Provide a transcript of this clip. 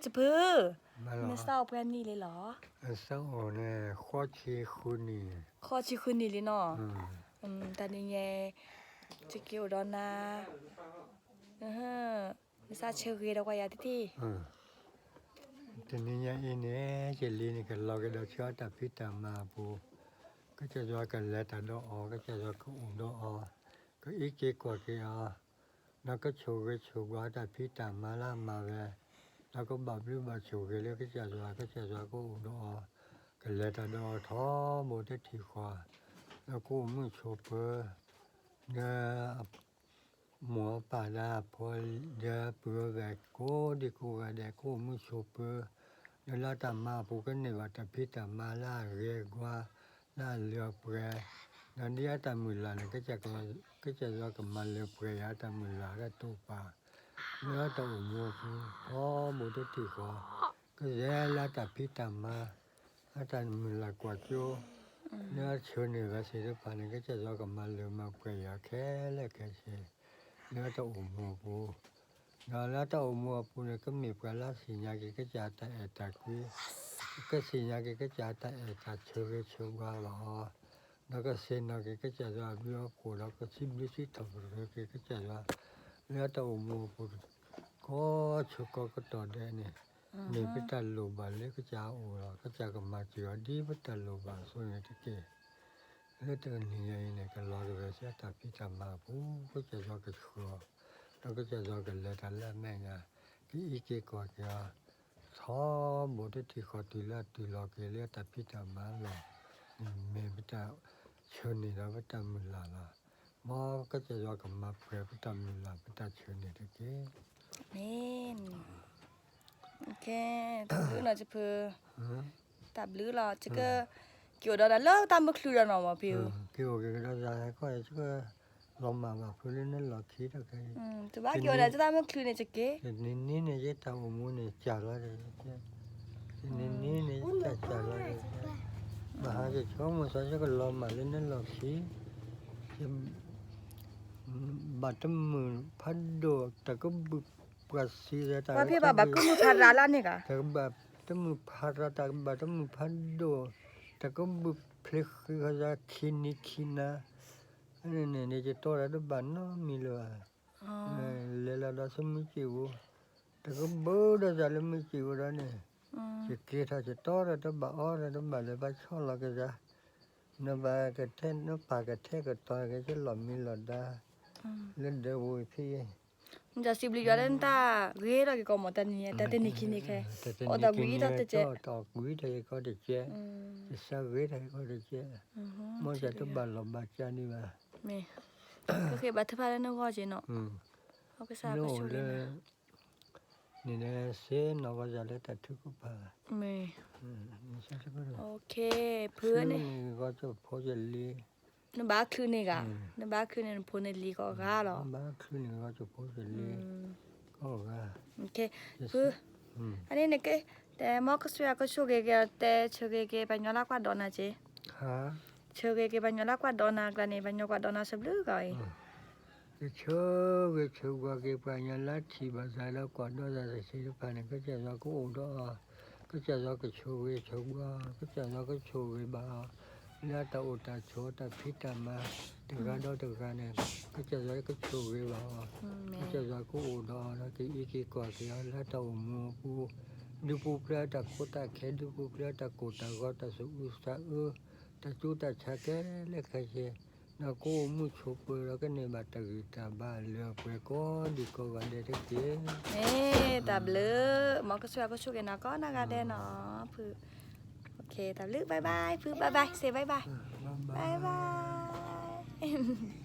တဖု, နစးအိၣ်ပှဲၤနံၣ်လံလီၤ. အစးအိၣ်န့ၣ် ဃိးဆံဃုနံၣ်, ဃိးဆံဃုနံၣ်လံနီၤ. တၢ်နံၤညါ ယက့ၤအိၣ်ဒီးနၤ, နစးဆၢဂ့ၤဒီးကွၢ်ယၤတထံၣ်. တနံၤညါအံၤန့ၣ် ယလံၤန့ၣ် ကလီၤက့ၤဒီးဆၢအတၢ်ဖံးတၢ်မၤအပူၤ, ကစၢ်ယွၤကလဲၤတၢ်ဒီးအီၤ, ကစၢ်ယွၤကအိၣ်ဒီးအီၤ, ကအံးက့ၤကွၢ်က့ၤအီၤ, ဒီးကဆိၣ်ဂ့ၤဆိၣ်ဝါတၢ်ဖံးတၢ်မၤလၢအမၤဝဲ, ဒီးကဘၣ်ဘျုးဘၣ်ဆိၣ်ဂ့ၤလၢကစၢ်ယွၤ, ကစၢ်ယွၤကအိၣ်ဒီးအီၤ, ကလဲၤတၢ်ဒီးအီၤထီဘိတထံၣ်ဃီ, ဒီးကအိၣ်မုာ်ဆိးပၢၤ, ဒီး မိၢ်အပၢ်ဒီးအဖိဒီးပုၢ်ဝဲၢ်ကိးဒံကိးဂၤဒဲး ကအိၣ်မုာ်ဆိးပၢၤ, ဒီးလၢတၢ်မၤအပူၤကန့ၢ်ဘၣ်တၢ်ဖံးတၢ်မၤလၢအဂ့ၤအဝါ, လၢအလၢအပှဲၤ, ဒီးဒ်အတၢ်မုၢ်လၢ်န့ၣ် ကစၢ်ယွၤကမၤလၢပှဲၤယၤတၢ်မုၢ်လၢ်လၢတိာ်ပာ်, လၢတၢ်အိၣ်မူအပူၤ ထီဘိတထံၣ်ဃီ, ကယဲၢ်လၢတၢ်ဖံးတၢ်မၤ အတၢ်မုၢ်လၢ်ကွၢ်စိ, လၢအဆၢန့ၢ်ဝဲသ့ၣ်တဖၣ်န့ၣ် ကစၢ်ယွၤကမၤလၢမၤပှဲၤယၤခဲလၢာ်ခဲဆ့, လၢတၢ်အိၣ်မူအပူၤ, ဒီးလၢတၢ်အိၣ်မူအပူၤန့ၣ် ကမ့ၢ်ပှၤလၢသ့ၣ်ညါက့ၤကစၢ်တၢ်အဲၣ်တၢ်ကွံ, ကသ့ၣ်ညါက့ၤကစၢ်တၢ်အဲၣ်တၢ်ဆၢဂ့ၤဆၢဝါလီၤ. ဒီးကသ့ၣ်နီၣ်က့ၤကစၢ်ယွၤအဘျုးအဖှိၣ် ဒီးကစံးဘျုးစံးထီၣ်ပတြၢၤက့ၤကစၢ်ယွၤ, လၢတၢ်အိၣ်မူအပူၤ ကိးဆၢကိးကတီၢ်ဒဲးန့ၣ်, မ့ၢ်ပတၢ်လိၣ်ဘၣ်လၢကစၢ်အအိၣ်လီၤ. ကစၢ်ကမၤစၢၤအီၤဒ်ပတၢ်လိၣ်ဘၣ်အသိးန့ၣ်တက့ၢ်. လၢတနံၤညါအံၤန့ၣ် ကလီၤက့ၤဝဲဆူအတၢ်ဖံးတၢ်မၤအပူၤ, ကစၢ်ယွၤကဆှၢအီၤ, ဒီးကစၢ်ယွၤကလဲၤတၢ်လၢအမဲာ်ညါ, ကအံးက့ၤကွၢ်က့ၤအီၤ, ထီဘိတထံၣ်ဃီတုၤလၢအတုၤလီၤက့ၤလၢအတၢ်ဖံးတၢ်မၤလီၤ. မ့ၢ်ပတၢ်ဆၢန့ၢ်ဒီးပတၢ်မုၢ်လၢ်လီၤ. မ်ကစၢ်ယွၤကမၤပှဲၤပတၢ်မုၢ်လၢ် ပတၢ်ဆၢန့ၢ်တက့ၢ်. မ့ၢ် တၢ်ဘျုးနီၤ တဖု, တၢ်ဘျုးလီၤ. ယကက့ၤအိၣ်ဒီးနၤလၢတၢ်မုၢ်ချုးဒီးနီၤ မ့ၢ်ဖံဧၢ, က့ၤအိၣ်က့ၤကဒီးယၤ လီၤမၢ်ဘၣ်ဖုလၢနလီၢ်ခံဒီးခဲအံၤ, တဘၣ်က့ၤအိၣ်ဒီးတၢ်မုၢ်ချုးန့ၣ် ယက့ၤ, တနံၤနံၤန့ၣ် ယတၢ်အိၣ်မူန့ၣ် စှၤလီၤ, တနံၤနံၤန့ၣ် ယတၢ်စှၤလီၤ, ဘၣ်ဟးယဆိကမိၣ်သး ယကလီၤမၢ်လၢနလီၢ်ခံ ဘၣ်တမုာ်ဖးဒိၣ် တၢ်ကဘုၣ်ပှၤသံ, ပှၤဖဲဘၣ်ဘၣ်ကမုာ်ဖးရၤလၢန့ၣ်ဂၤ, တၢ်ကဘၣ်တမုာ်ဖးရၤ, တၢ်ကဘၣ်တမုာ်ဖးဒိၣ်, တၢ်ကဘုၣ်ဖျ့ဃံဃာ်သး ခံနံၤခံနၤ, န့ၣ်န့ၣ် ယတီဒီးတဘၣ်နီတမံၤလၢၤဘၣ်, လဲၤလီၤဒီးဆူမုၢ်စံာ်ပူၤ, တၢ်ကဘုၣ်ဒီးသးလၢမုၢ်စံာ်ပူၤဒီးန့ၣ်, ယက့ၤထီၣ်ယတီဒီးတဘၣ်အီဒီးတဘၣ်လၢၤ, ဘၣ်ဆီၣ်လီၤက့ၤသး နဘၣ်ကထဲ နပာ်ကထဲကတီၤက့ၤ ကလီၤမံလီၤဒါ လၢဒၢးပူၤဖဲအံၤ, နတၢ်စံးဘျုးယွၤလၢနတၢ်ဂ့ၤထီၣ်က့ၤကီးမ့ၢ်တနံၤညါ တၢ်တနံၤခံနံၤခဲ, အီၣ်တၢ်ကွံထီၣ်တကဲး, တၢ်ကွံထီၣ်က့ၤကီးတကဲး, ယသးဂ့ၤထီၣ်က့ၤကီးတကဲး, မ်တၢ်တဘၣ်လီၤဘၣ်ကန့ၣ်ဘၣ်, မ့ၢ် ကဃ့ဘါထုကဖၣ်လၢနဂီၢ်က့ၤနီၤ, နအိၣ်လၢ န့ၣ်ဒီး ဆ့ၣ်နီၤဝဲဒၣ်လၢတၢ်ထုကဖၣ်, မ့ၢ် ဖုန့ၣ် ဂီၤကၠိဖိယလံၤ, နဘၣ်ချုးန့ၢ်ဂၤ, နဘၣ်ချုးန့ၢ်နဖိန့ၣ်လံၤကိးဂၤလီၤ, ဘၣ်ချုးန့ၢ်ဂီၤကၠိဖိယလံၤ ကိးဂၤ, ဖု, အန့ၣ်န့ၣ်က့, တဲမ်ကစၢ်ယွၤကဆိၣ်ဂ့ၤက့ၤ တဲဆၢဂ့ၤက့ၤ ပှၤကညီလၢကွၢ်ဒီးနၤက့ၤ ဆၢဂ့ၤက့ၤပှၤကညီလၢကွၢ်ဒီးနၤကျါန့ၣ် ပှၤကညီကွၢ်ဒီးနၤစၢဘျုးဂၤအံၤ, ယဆၢဂ့ၤဆၢဝါက့ၤပှၤကညီလၢထံၣ်ဘၣ်သးဒီးကွၢ်ဒီးသးသ့ၣ်တဖၣ်န့ၣ် ကစၢ်ယွၤကအိၣ်ဒီးအီၤ, ကစၢ်ယွၤကဆိၣ်ဂ့ၤဆိၣ်ဝါ, ကစၢ်ယွၤကဆိၣ်ဂ့ၤဘၣ်အီၤ, လၢအတၢ်အိၣ်တၢ်ဆိးတၢ်ဖံးတၢ်မၤ တဂၤဒီးတဂၤန့ၣ် ကစၢ်ယွၤကဆိၣ်ဂ့ၤဘၣ်အီၤ, ကစၢ်ယွၤကအိၣ်ဒီးအီၤဒီး ကအံးက့ၤကွၢ်က့ၤအီၤ လၢတၢ်အိၣ်မူအပူၤ, ဒုးပူၤဖျဲးတၢ်ခိတၢ်ခဲ, ဒုးပူၤဖျဲးတၢ်ကိၢ်တၢ်ဂီၤ, တၢ်သူၣ်အုးသးအုး, တၢ်ဆူးတၢ်ဆါခဲလၢာ်ခဲဆ့, ဒီးကအိၣ်မုာ်ဆိးပၢၤဒီးကန့ၢ်ဘၣ်တၢ်ဂံၢ်တၢ်ဘါလၢအပှဲၤကိးဒံကိးဂၤဒဲးတက့ၢ်. မ့ၢ်တၢ်ဘျုး, မ်ကစၢ်ယွၤကဆိၣ်ဂ့ၤနၤကိးနီၢ်ဂၤဒဲးနီၤ, ဖု, တၢ်ဘျုး, bye bye, ဖု, bye bye, say bye bye, bye bye.